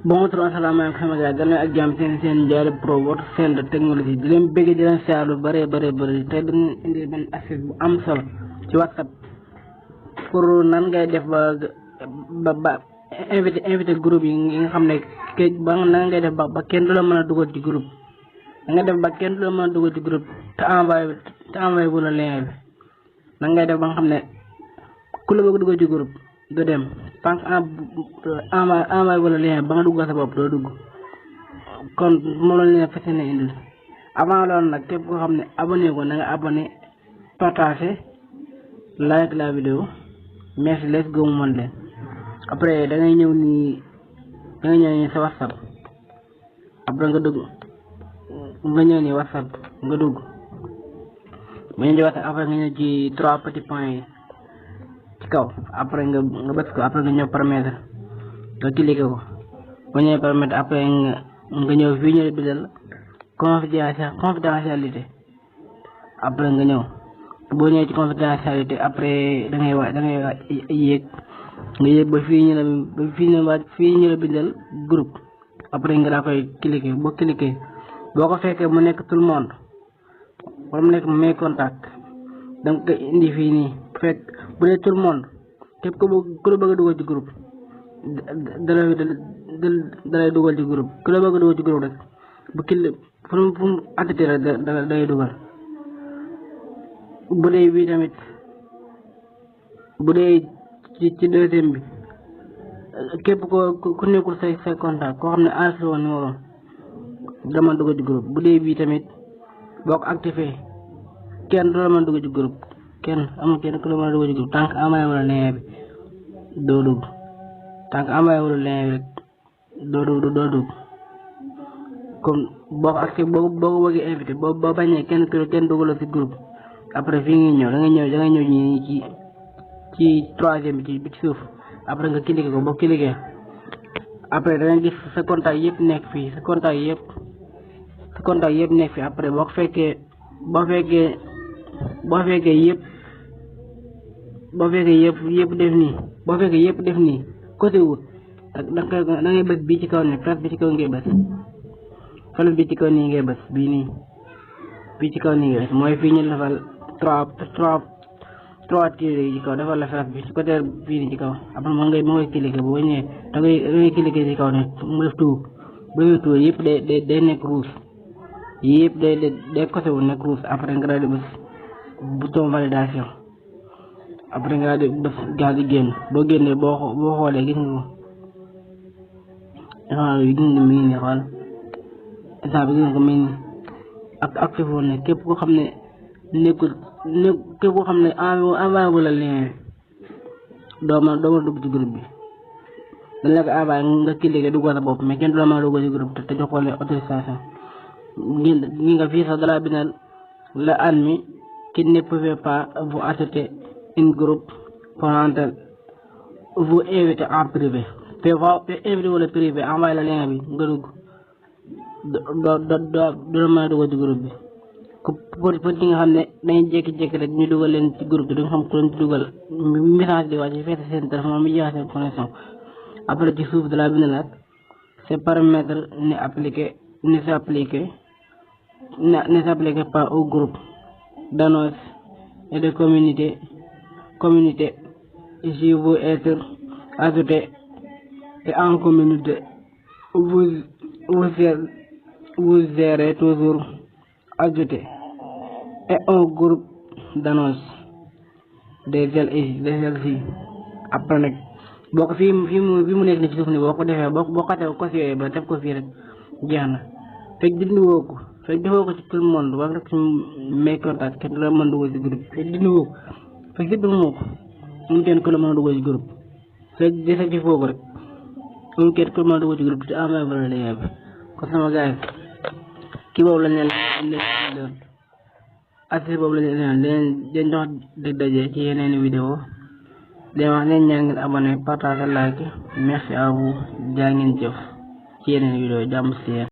bonjour asalaamaaleykum sama gars dal ak jàmm seen Ndiaré Pro votre chaîne de technologie di leen bëgg di leen siyaar lu bare tey dañ indi benn astuce bu am solo ci WhatsApp pour nan ngay def ba invité groupe yi nga xam ne ba nan ngay def ba kenn du la mën a dugal ci groupe da nga def ba kenn du la mën a dugal ci groupe te envoyé bu la lien bi nan ngay def ba nga xam ne ku la bëgg dugal ci groupe du dem tant que envoyé wala lien ba nga duggal sa bopp doo dugg kon moom la leen fas yéene indil avant loolu nag képp koo xam ne abonné ko na nga abonné partagé like la vidéo merci let's go mu mën leen après da ngay ñëw nii sa WhatsApp après nga dugg WhatsApp nga dugg ba ñu ci WhatsApp après nga ñëw ci 3 petits points yi ci kaw après nga bës ko après nga ñëw paramètre nga cliqué ko ba ñëwee paramètre après nga ñëw fii ñu bindal confidentialité après nga ñëw boo ñëwee ci confidentialité après da ngay yéeg ba fii ñu la bindal groupe après nga daa koy cliqué boo ko fekkee mu nekk tout le monde wala mu nekk mes contacts danga koy indi fii nii fekk bu dee tout le monde képp ku la bëgg a dugal ci groupe dalay dugal ci groupe ku la bëgg a dugal ci groupe rek bu fu mu attité rek dalay dugal bu dee bii tamit bu dee ci deuxième bi képp ku nekkul say contact koo xam ne enregistré woon numéro dama dugal ci groupe bu dee bii tamit boo ko activé kenn du la mën a dugal ci groupe kenn amul kenn ku la mën a dugal ci groupe tant que envoyé wala lien bi doo dugg tant que envoyé wala lien bi rek doo dugg comme boo ko activé boo ko bëggee invité boo bañee kenn dugaloo ci groupe après fii ngi ñëw da ngay ñëw ñi ci troisième bi ci suuf après nga cliqué ko boo cliqué après da ngay gis sa contact yëpp nekk fii sa contact yëpp nekk fii après boo fekkee yëpp def nii côté wut da ngay bës bii ci kaw ne place bi ci kaw ngay bës fale bi ci kaw nii ngay bës bii ci kaw nii ngay bës mooy fii ñu defal trois tirs yi ci kaw defal la place bi ci côté bii nii ci kaw après moo ngay cliquer boo ñëwee da ngay cliquer ci kaw ne mu def tout bu def tout yëpp day nekk rouge yëpp day côté wu nekk rouge après nga daal di bës bouton validation après nga daal di bës gaal di génn boo génnee boo xoolee gis nga ko mi ngi nii xool instant bi gis nga ko mi ngi ak actif woon ne képp koo xam ne képp koo xam ne envoyé wala lien doo ma dugg ci groupe bi dañ la ko envoyé nga cliqué duggal sa bopp mais kenn du la mën a dugg ci groupe te joxoo leen autorisation ñi nga fii sax dala bindal la admin qui ne pouvait pas vous ajouter un groupe parental vous inviter en privé te invité wala privé envoyé la lien bi nga dugg doo la mën a dugal ci groupe bi pour ñi nga xam ne dañuy jékki-jékki rek ñu dugal leen ci groupe bi duñ xam ku leen ci dugal message di wàcc fekk seen téléphone mi jeex seen connexion après ci suuf de la bind nag ces paramètres ne s'appliquent pas au groupe d'annonces et de communauté si vous êtes ajouté et en communauté vous serez toujours ajouté et un groupe d'annonces des celles-ci après nag boo ko fii mu nekk ni ci suuf ni boo ko defee boo xatee ko yooyu ba def ko fii rek jeex na fekk dindiwoo ko fekk defoo ko ci tout le monde wala rek ci mes contacts kenn du la mën a dugal ci groupe fekk dindiwoo ko fekk dindiwoo ko amul kenn ku la mën a dugal ci groupe fekk désactivé ko rek amul kenn ku la mën a dugal ci groupe te envoyé wala lien bi kon sama gars kii boobu lañ leen astuce boobu lañ leen jox dig daje ci yeneen vidéo leen wax leen ñaan ngeen abonné partager like merci à vous jaa ngeen jëf ci yeneen vidéo jàmm si yéen